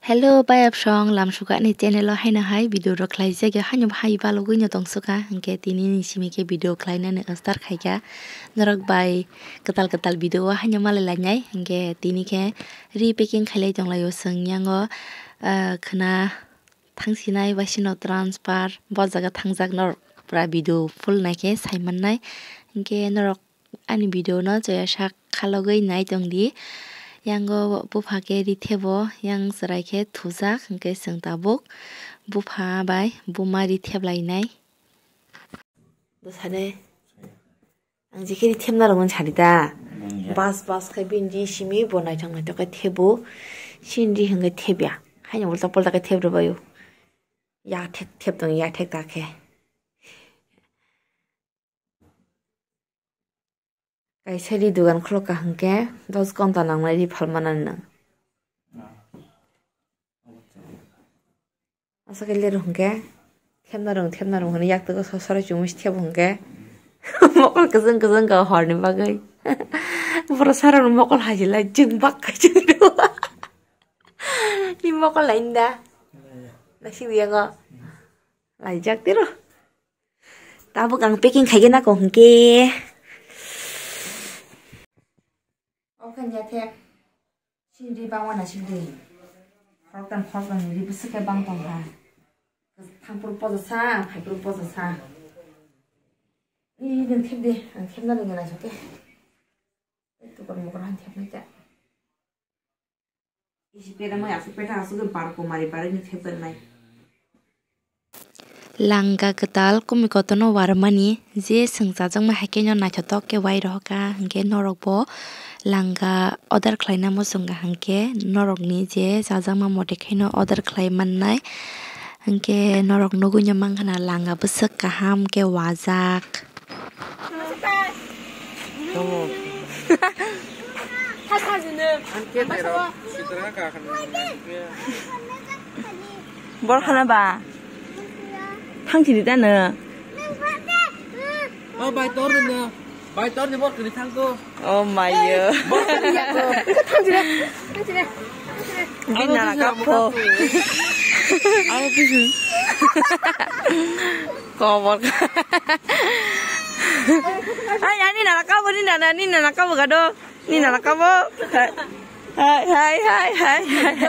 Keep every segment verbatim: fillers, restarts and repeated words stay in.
Hello, bayapsong lamsuka ani channel o haino hai video rok khlai jagya haino hai balugwi no tongsuka, hinkhe tini ni simi khe video khlainani start khaikha norok bai kwtal kwtal video o haino malai lainai, hinkhe tini khe repacking khailai tonglaio chwng yango, ah, khwna thangsinai bai sino transfer bo jaga thangjak norok pura video full naikhe saimannai, hinkhe norok ani video no chaya sak khalogwi nai tongdi. Yango bupha khe ri thebo, yang chwrai khe thujak, hinkhe chwng tabuk bupha bai buma ri thep lainai. Bwsade, ang jikhe ri thepna rwngmani sadi da. Bas bas khe bini ri simi bo naithok naithok khe thebo. Chini ri hinkhe thebya. Haino ulta pulta khe thep rwbaio. Yak thek thep tong, yak thek ta khe. Kaisa ri dugan khulok kaham khe dos gonta nangnai ri phalmani nwng. Asa khe ler hwnkhe thepna rwng thepna rwng hwnwi yaktwgo so-, sorai chumui se thep hwnkhe mokol kwchwng kwchwng kha horni bagwi. Borok sarokni mokol hajilai chwng bak khai chwng rw. Ni mokol lainda. Nasik yango. Laijak tiro. Tabuk ang packing khaigena kok hwnkhe. Oke, ya, thek. Sini bangma na sini. Khoroktham, khoroktham ni ri bwswk khe bang tong kha. Thangphuru poja sa, phaifuru poja sa. Ih, nung thep di, ang thepna rwngya naisoke. Tukar mukar han thepnai ta. Isi pera mai aswk petha aswk bar kumari barwi ni thepnai. Langa kwtal kumi kotorno warmani je chwng chajakma hai khe no naithotok khe wai rohorkha, hinkhe norokbo langa order khlaina muchungo hinkhe norokni je chajakma mote kheno order khlai mannai. Hinkhe norok nugui no mankha na langa bwswk kaham khe wajak. Bor khana ba? Thang sidi da no. Oh, bai tor ni no. Bai tor ni bor kini thang ko. Oh my yo. Bini nana kapho. Ang kisu. Kobor. Ay, ani nana kapho, ni nana, ni nana kapho gado. Ni nana kapho. Hai, hai, hai, hai, hai.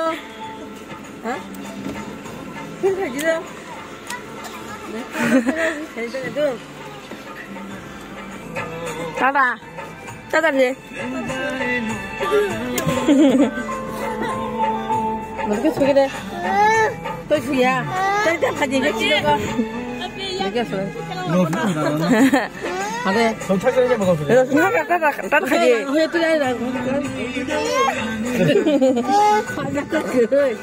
Ha? Tata. Tata de. Mungkin sugi de. Tuh suya. Tata tadi dia sini kok. Dia suruh. Ade. Tata, tata, tata khaji.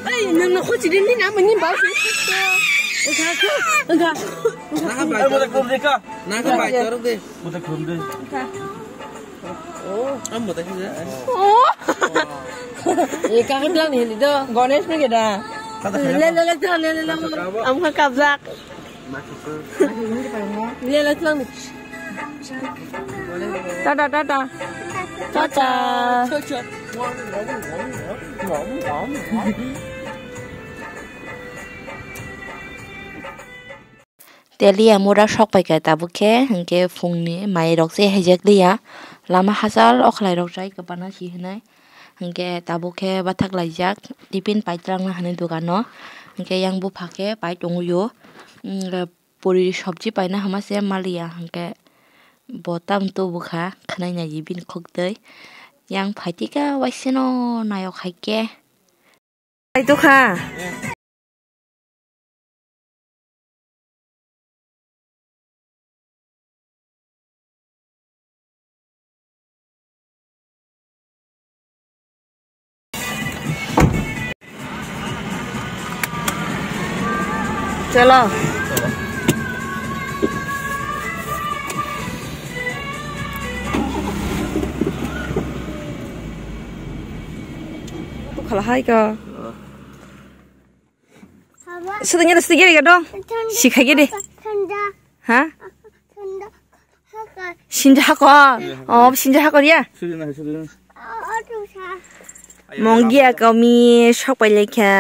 Ay, nang na khochi din din ama ni ba. Enggak. Enggak. Naka bai tor de. Buta khum de. Oh. Am buta khum de. Oh. Eka ko tlang ni do. Ganesh ni keda. Le, le, le, tlang, le, le, le. Am kha kabjak. Lela tlang. Tata, tata. Tata. Telia mura sok paikha tabuk khe, hinkhe phungni mai rok se haijak liya. Lama hachal okhlai rok jai kwbana si hinai. Hinkhe tabuk khe bathak laijak, tiffin paitrangna hinwi dogano. Hinkhe yang bupha khe pai tongwi o. Hinkhe puri sobji paina hama se maliya, hinkhe bo tam tubukha, khwnai nai bini khuk twi. Yang phai tikha waiseno nayok hai khe. Phai tokha. Chalo. Khala hai ka. Sedengnya sedengnya ya dong. Sikhai gede. Ha? Sinja hakor. Oh, sinja hakor ya. Sudin, sudin. Monggia kami sok pai laikha.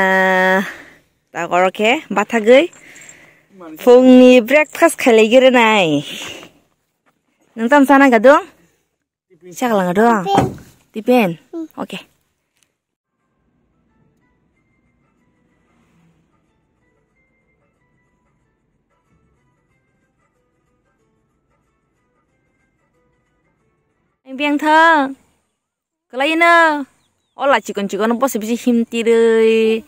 Ta oro khe bathagwi phungni breakfast khailai gere nai. Nwng tam sana gadung? Chaklang gadung? Tipen. Tipen? Hmm. Okay. Ang biang thang. Kalaina. Ola chikon chikon bosi bisi him tirwi.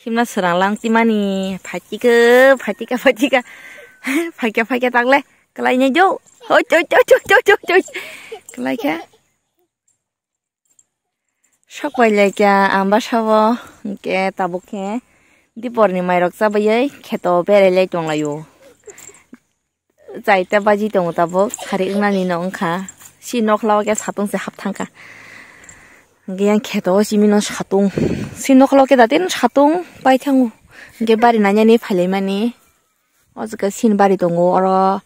Himna serang lang timani. Phatika, phatika, phatika. Phaika, phaika takle. Kalaina jo. Hoi, hoi, hoi. Kalaikha. Sok pai laikha ang bwsao, hwnkhe tabuk khe diporni mairok chabaiwi kheto berai lai tong laio. Chaita baji tongo tabuk, sari wngnani no wngkha. Si nokla o khe satung se hap thangkha. Hwnkhe yang kheto o simi no satung. Si nokla o khe daten satung pai thango. Hwnkhe bari nani ani phai laimani. O jaga sin bari tongo, oro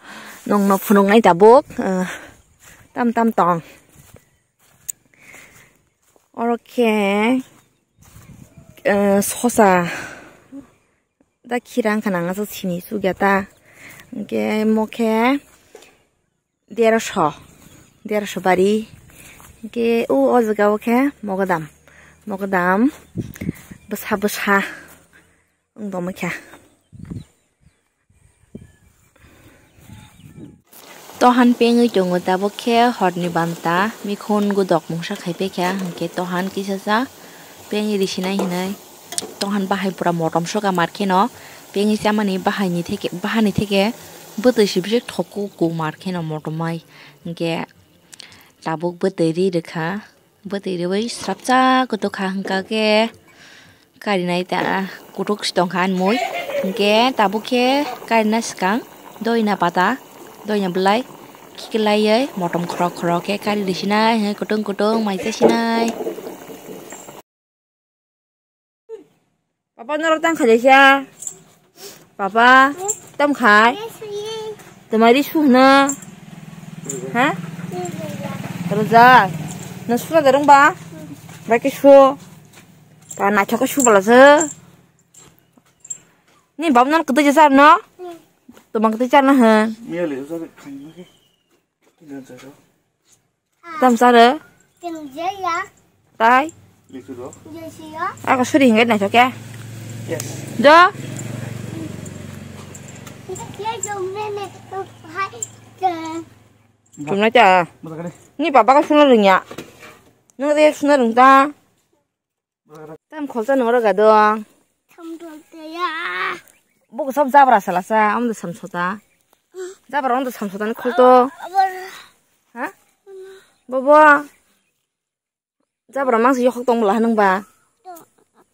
nwng no phunuknai tabuk, eh, tam tam tong. Oro khe, eh, sosa da khira wngkha nang aswk sini sugya ta. Hwnkhe mo khe Derosho, derosho bari. Hwnkhe o, o jaga o khe mogodam, mogodam bwsa bwsa wng tongma khe. Tohan pengwi tongo tabuk khe horni banta, mikhun gudok mungsa khai pekha, hwnkhe tohan kisa sa pengwi risinai hinwi. Tohan bahai pura motom soka mar kheno, pengwi chamani bahaini theke, bahani theke bwtwi sibisik thoku ku mar kheno motom ai. Hwnkhe tabuk bwtwi ri rwkha, bwtwi rwi srapcha kutuk kha hwnkha khe karinai ta kutuk si tongkha ani mui. Hwnkhe tabuk khe karina swkang doina pata, doina bwlai khiklaiwi motom khorok khorok khe kari risinai hwnkhe kutung kutung mai chasinai. Papa norok tang khajaisa. Papa tam khai. Tamari suhna. Ha? Roja. Na suna darung ba? Ba ke su. Ta na chaka su bala se. Ni bab nan kete jasa no? Tuma kete chana ha. Mia le sa khai ma ke. Tam sare? Tengjeya. Tai? Lisu do. Jesiya. Ako suri hingai na choke. Yes. Do? Ye jomne ne hai ke. Chumna cha. Mata kare. Ni papa ka suna rungya. Nang de suna rung ta. Tam kholsa noro gadong. Samsota ya. Buku sob jabra salasa, amdo samsota. Jabra amdo samsota ni kholto. Abar. Ha? Bobo. Jabra mangsi yokhok tong bwla hanung ba.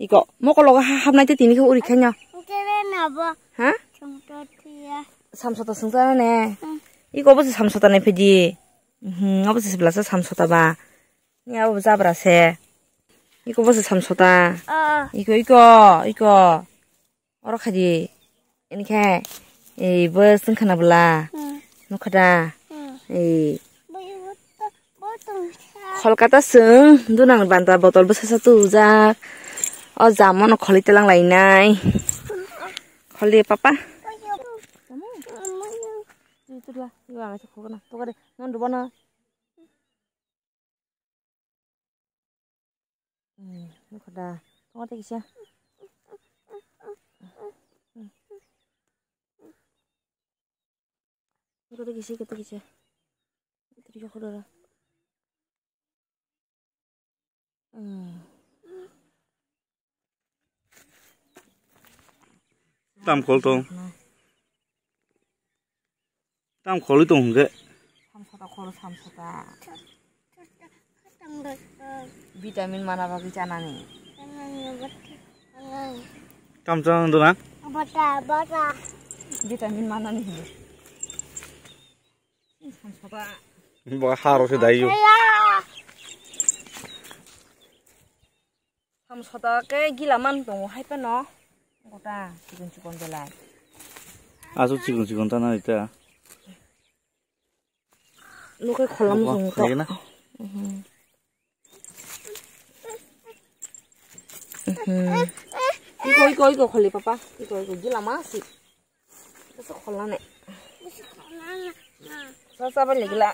Iko, mokologo ha-, hapnai te tini khe uri khaino. Kere na bo. Ha? Samsota ya. Samsota sungsa ne. Hmm. Iko bo samsota ne phidi. Hmm, abo se blasa samsota ba. Ni abo jabra se. Iko bo se samsota. Ah. Iko, iko, iko. Oro khaidi. Ini khe. Ei, bo sung khana bwla. Hmm. Nukha da. Hmm. Ei. Bo, bo, bo tong sa. Kolkata sung. Dunang banta botol bwsa sa tujak. O jamo no kholi telang lainai. Kholi papa. Bo, bo. Tui, tui, tui, tui, ang sa khogana. Tokare. Non dubono. Hmm, nukha da. Tongo tei kisa. Hmm. Koto kisa, koto kisa. Koto kisa, koto kisa. Hmm. Tam khol tong. Tam kholi tong hwnkhe. Samsota khoro samsota. Vitamin mana bagwi chanani. Tam chang dona? Bota, bota. Vitamin manani hwnwi. Samsota. Bo haro se daiyo. Samsota khe gila man tongo hai phano. Gota chikon chikon belai. Aswk chikon chikon ta nai ta. Nukai kholam jong ta. Khaigena? Mhm. Hmm. Iko, iko, iko, kholi, papa. Iko, iko, gila masi. Eso kholane. Sasa balik gila.